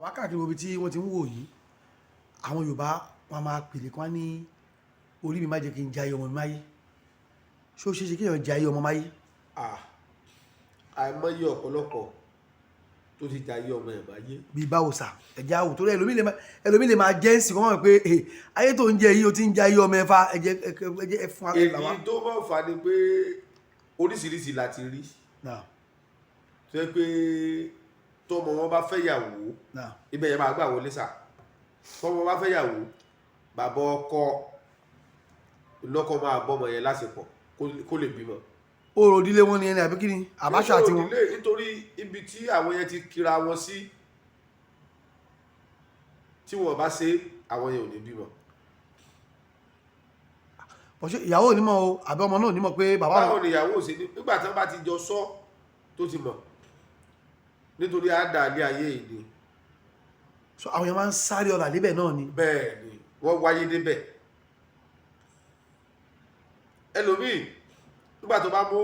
Wákàtí wo ibi tí wọ́n ti ń wò yìí, àwọn Yorùbá wọn máa pèlè kí wọ́n ní orí mi má jẹ́ kí n jayé ọmọ mi máyé. Ṣó ṣeé ṣe kéèyàn jayé ọmọ máyé? Ah, àìmọye ọ̀pọ̀lọpọ̀ tó ti jayé ọmọ ẹ̀ máyé. Bíi báwo sà? Ẹ̀jẹ̀ àwò torí ẹlòmíì lè máa jẹ́ ń sìn kọ́ mọ̀ pé ayé tó ń jẹ yìí, ó ti ń jayé ọmọ ẹ fa ẹ̀jẹ̀ ẹ̀jẹ̀ ẹ fún wa. Èyí tó máa ń fa ni pé oríṣiríṣi la ti rí tó yẹ pé tọmọ wọn bá fẹ́ yàwó, ibẹ̀ yẹn máa gbà wọlé sà. Tọmọ bá fẹ́ yàwó, bàbá ọkọ lọ́kọ máa bọ́mọ yẹn lásìkò kó lè bímọ. Orò ìdílé wọn ni ẹni àbí kí ni àbáṣà Nítorí tiwọn? òdílé, nítorí ibi tí àwọn yẹn ti kira wọn sí, tí wọn bá ṣe, àwọn yẹn ò ní bímọ. Bọ̀ṣẹ́ ìyàwó ò ní mọ̀ o, àbí ọmọ náà ò ní mọ̀ pé bàbá Báwo wọn? ni ìyàwó ò ṣe ní nígbà tí wọn bá ti jọ sọ tó ti mọ̀, nítorí àdá ilé ayé yìí ni. So àwọn yẹn máa ń sáré ọ̀là débẹ̀ náà ni? Bẹ́ẹ̀ ni, wọ́n wáyé débẹ̀. Ẹlòmíì, nígbà tó bá mú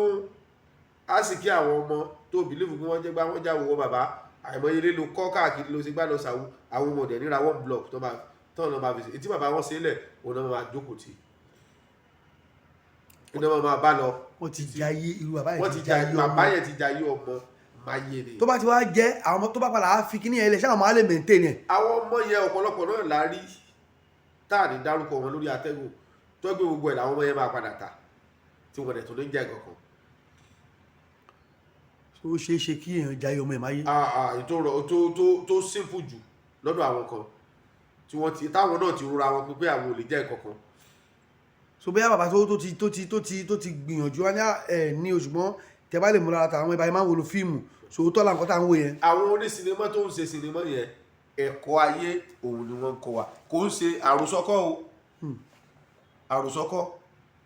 àsìkí àwọn ọmọ tó believe pé wọ́n jẹ́ gbá, wọ́n jáwọ́ wọn, bàbá àìmọye ilé ló kọ́ káàkiri, ló ṣe gbá lọ sàwọ́, àwọn ọmọ ọ̀dẹ̀ níra one block tó máa tó ọ̀nà máa fi ṣe etí bàbá wọn ṣe lẹ̀, òun náà máa jókòó tì, iná máa bá lọ. Wọ́n ti jayé irú bàbá yẹn. Wọ́n ti jayé ọmọ. Bàbá yẹn ti jayé ọmọ máyé ni. Tó bá ti wá jẹ́ àwọn ọmọ tó bá padà á fi kíní yẹn lẹ̀, ṣé àwọn máa lè maintain ẹ̀? Àwọn ọmọ yẹn, ọ̀pọ̀lọpọ̀ náà la rí tá à ní dárúkọ wọn lórí atẹ́gùn, tó gbé gbogbo ẹ̀ làwọn ọmọ yẹn máa padà tà, tí wọ́n dẹ̀ tó ní jẹ́ kankan. So ó ṣeé ṣe kí èèyàn jayé ọmọ ẹ̀ máyé? Ah, ah, èyí tó rọ tó simple jù lọ́dọ̀ àwọn kan tí wọ́n ti táwọn náà ti rúra wọn pé àwọn ò lè jẹ́ kankan. So bóyá bàbá tó tó ti tó ti tó ti tó ti gbìyànjú wá ní ẹ ní oṣùgbọ́n tẹ bá lè mú lára tàwọn ibà yẹn máa ń wo fíìmù sòótọ́ là ń kọ́ tá à ń wò yẹn. Àwọn onísinimá tó ń ṣe sinimá yẹn, ẹ̀kọ́ ayé òun ni wọ́n ń kọ́ wa. Kò ń ṣe àròsọkọ́ o, àròsọkọ́,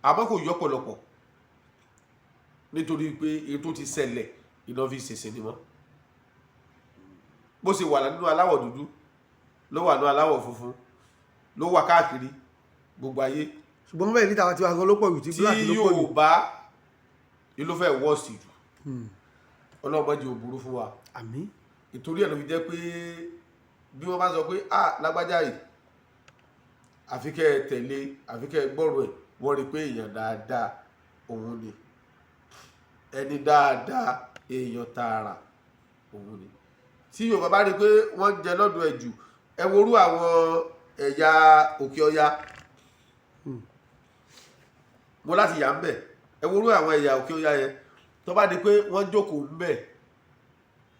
àmọ́ kò yọ pọ̀lọpọ̀ nítorí pé ètò ti ṣẹlẹ̀ iná fi ṣe sinimá. Bó ṣe wà nínú aláwọ̀ dúdú ló wà nínú aláwọ̀ funfun, ló wà káàkiri gbogbo ayé. Ṣùgbọ́n bẹ́ẹ̀ níta tiwa gan ló pọ̀ jù, tí tí black ló pọ̀ jù. Yorùbá ló fẹ́ wọ́ọ̀sì jù. Ọlọ́mọdé ò burú fún wa. Àmín. Ìtorí ẹ̀ ló fi jẹ́ pé bí wọ́n bá sọ pé, "Ah, lágbájá yìí, àfi kẹ́ ẹ tẹ̀lé, àfi kẹ́ ẹ gbọ́rọ̀ ẹ̀," wọ́n rí i pé èèyàn dáadáa òun ni, ẹni dáadáa, èèyàn tààrà òun ni. Tí Yorùbá bá rí i pé wọ́n ń jẹ lọ́dọ̀ ẹ̀ jù, ẹ worú àwọn ẹ̀yà Òkè Ọya mo láti yà ń bẹ̀, ẹ worú àwọn ẹ̀yà Òkè Ọya yẹn, tó bá di pé wọ́n jókòó ń bẹ̀,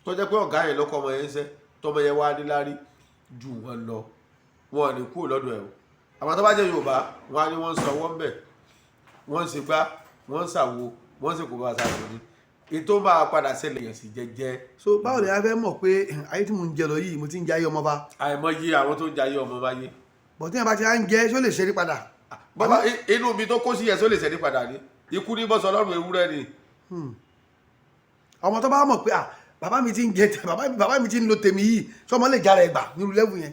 tó jẹ́ pé ọ̀gá yẹn lọ́kọ́ ọmọ yẹn ń sẹ́, tọmọ yẹn wá níláárí ju wọn lọ, wọn ò ní kúrò lọ́dọ̀ ẹ̀ o. Àwọn tó bá jẹ́ Yorùbá, wọn á ní wọ́n ń sanwó ń bẹ̀, wọ́n ń ṣe gbá, wọ́n ń ṣàwo, wọ́n ń ṣe kó bá ṣàṣọ ní ètò máa padà ṣẹlẹ̀ yẹn sì jẹ́jẹ́. So báwo lè a fẹ́ mọ̀ pé ayé tí mo ń jẹ lọ yìí, mo ti ń jayé ọmọ bá? Àìmọye àwọn tó ń jayé ọmọ báyé. Bọ̀ tí yẹn bá ti á ń jẹ, ṣó lè ṣe é padà? Bàbá inú mi tó kó sí yẹn, só lè ṣẹ́ni padà ní ikú ní bọ́sọ̀ ọlọ́run ewúrẹ́ ni. Ọmọ tó bá mọ̀ pé, ah, bàbá mi ti ń jẹ, bàbá mi ti ń lo tèmi yìí, ṣọmọ lè jára ẹ̀ gbà nírú level yẹn?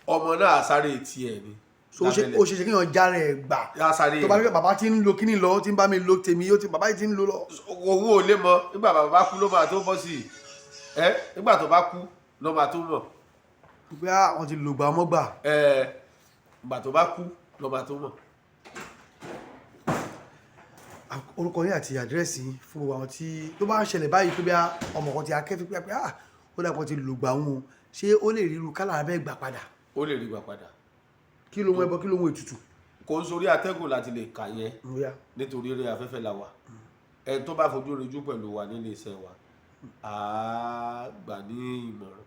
Ọmọ náà sáré tiẹ̀ ni. So ó ṣe kéèyàn jára ẹ̀ gbà? Á sáré. Tó bá rí pé bàbá ti ń lo kíní lọ, ó ti ń bá mi lo tèmi, ó ti bàbá yìí ti ń lo lọ. Owó ò lè mọ nígbà bàbá bá kú ló máa tó bọ́ sí i ẹ. Nígbà tó bá kú ló máa tó mọ̀. Pé ah, wọ́n ti lògbà ọmọ gbà. Ẹ ìgbà tó bá kú ló máa tó mọ̀. Orúkọ yín àti àdírẹ́sì yín fún gbogbo àwọn tí tó bá ń ṣẹlẹ̀ báyìí, pé bí ọmọ kan ti akẹ́fẹ́ pé, ah, ó dàpọ̀ ti lògbà òun o, ṣé ó lè ríru kálá bẹ́ẹ̀ gbà padà? Ó lè rí gbà padà. Kí ló ń ẹbọ, kí ló ń ètùtù? Kò ń sórí atẹ́gùn láti lè kà yẹn. Bóyá. Nítorí eré afẹ́fẹ́ la wà. Ẹni tó bá fojú rinjú pẹ̀lú wa nílé iṣẹ́ wa, á gbà ní ìmọ̀ràn,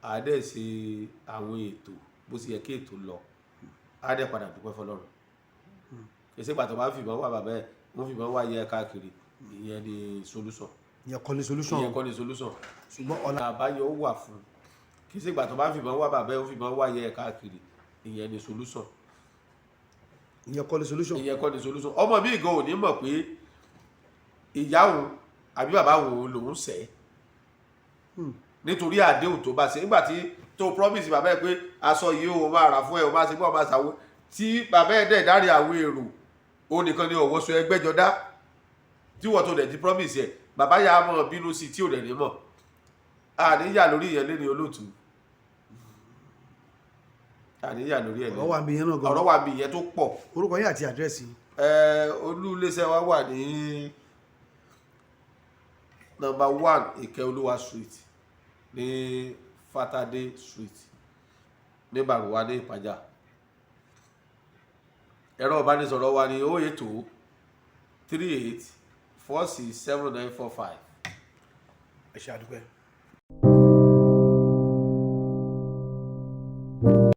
á dẹ̀ ṣe àwọn ètò bó ṣe yẹ kí ètò lọ, á dẹ̀ padà dúpẹ́ fọlọ́run. Kì í ṣe ìgbà tó bá fìbọn wà bàbá ẹ̀, wọ́n fìbọn wà yẹ káàkiri, ìyẹn ni solution. Ìyẹn kọ́ ni solution. Ìyẹn kọ́ ni solution. Ṣùgbọ́n ọ̀nà àbáyọ wà fún. Kì í ṣe ìgbà tó bá fìbọn wà bàbá ẹ̀, wọ́n fìbọn wà yẹ káàkiri, ìyẹn ni solution. Ìyẹn kọ́ ni solution. Ìyẹn kọ́ ni solution. Ọmọ mi gan ò ní mọ̀ pé ìyá òun àbí bàbá òun lòún ṣẹ̀, nítorí àdéhùn tó bá ṣe nígbà tí tó promise bàbá ẹ pé aṣọ yìí òun máa rà fún ẹ, òun máa ṣe bí wọ́n máa ṣàwó, tí bàbá ẹ dẹ̀ dárí àwọn èrò, òun nìkan ni òwò sọ ẹgbẹ́jọdá tí wọ́n tó dẹ̀ ti promise ẹ, bàbá yà á mọ̀ bínú sí tí ò dẹ̀ ní mọ̀. Àníyà lórí ìyẹn lé ní olóòtú. Àníyàn lórí ẹ̀. Ọ̀rọ̀ wà níbi yẹn náà gan. Ọ̀rọ̀ wà níbi ìyẹn tó pọ̀. Orúkọ yín àti àdírẹ́sì yín. Olú iléeṣẹ́ wa wà ní number 1 Ìkẹ́olúwa Street, ní Fatade Street, ní Bàrùwá, ní Ìpàjà. Ẹ̀rọ ìbánisọ̀rọ̀ wa ní 080 38 46 7945. Ẹ ṣe, àdúpẹ́.